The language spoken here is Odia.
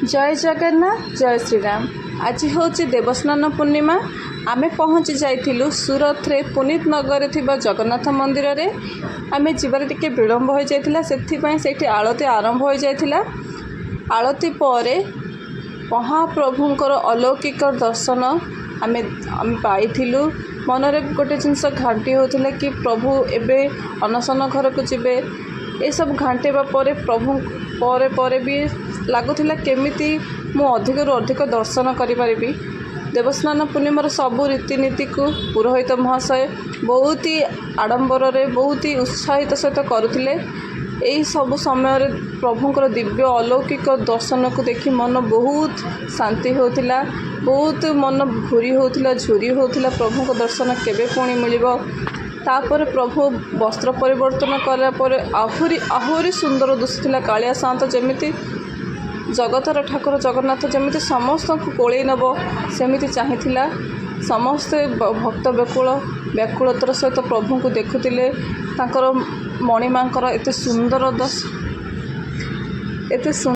ଜୟ ଜଗନ୍ନାଥ, ଜୟ ଶ୍ରୀରାମ। ଆଜି ହେଉଛି ଦେବସ୍ନାନ ପୂର୍ଣ୍ଣିମା। ଆମେ ପହଞ୍ଚି ଯାଇଥିଲୁ ସୁରତରେ ପୁନିତ ନଗରରେ ଥିବା ଜଗନ୍ନାଥ ମନ୍ଦିରରେ। ଆମେ ଯିବାରେ ଟିକେ ବିଳମ୍ବ ହୋଇଯାଇଥିଲା, ସେଥିପାଇଁ ସେଇଠି ଆଳତି ଆରମ୍ଭ ହୋଇଯାଇଥିଲା। ଆଳତି ପରେ ମହାପ୍ରଭୁଙ୍କର ଅଲୌକିକ ଦର୍ଶନ ଆମେ ପାଇଥିଲୁ। ମନରେ ଗୋଟେ ଜିନିଷ ଘାଣ୍ଟି ହେଉଥିଲା କି ପ୍ରଭୁ ଏବେ ଅନଶନ ଘରକୁ ଯିବେ। ଏସବୁ ଘାଣ୍ଟିବା ପରେ ପ୍ରଭୁ ପରେ ପରେ ବି ଲାଗୁଥିଲା, କେମିତି ମୁଁ ଅଧିକରୁ ଅଧିକ ଦର୍ଶନ କରିପାରିବି। ଦେବସ୍ନାନ ପୂର୍ଣ୍ଣିମାର ସବୁ ରୀତିନୀତିକୁ ପୁରୋହିତ ମହାଶୟ ବହୁତ ହି ଆଡ଼ମ୍ବରରେ, ବହୁତ ହି ଉତ୍ସାହିତ ସହିତ କରୁଥିଲେ। ଏହି ସବୁ ସମୟରେ ପ୍ରଭୁଙ୍କର ଦିବ୍ୟ ଅଲୌକିକ ଦର୍ଶନକୁ ଦେଖି ମନ ବହୁତ ଶାନ୍ତି ହେଉଥିଲା, ବହୁତ ମନ ଘୁରି ହେଉଥିଲା, ଝୁରି ହେଉଥିଲା, ପ୍ରଭୁଙ୍କ ଦର୍ଶନ କେବେ ପୁଣି ମିଳିବ। ତାପରେ ପ୍ରଭୁ ବସ୍ତ୍ର ପରିବର୍ତ୍ତନ କଲା ପରେ ଆହୁରି ଆହୁରି ସୁନ୍ଦର ଦିଶୁଥିଲା। କାଳିଆ ସାଆନ୍ତ ଯେମିତି, ଜଗତର ଠାକୁର ଜଗନ୍ନାଥ ଯେମିତି ସମସ୍ତଙ୍କୁ କୋଳେଇ ନେବ, ସେମିତି ଚାହିଁଥିଲା। ସମସ୍ତେ ଭକ୍ତ ବ୍ୟାକୁଳ ବ୍ୟାକୁଳତାର ସହିତ ପ୍ରଭୁଙ୍କୁ ଦେଖୁଥିଲେ। ତାଙ୍କର ମଣିମାଙ୍କର ଏତେ ସୁନ୍ଦର ଏତେ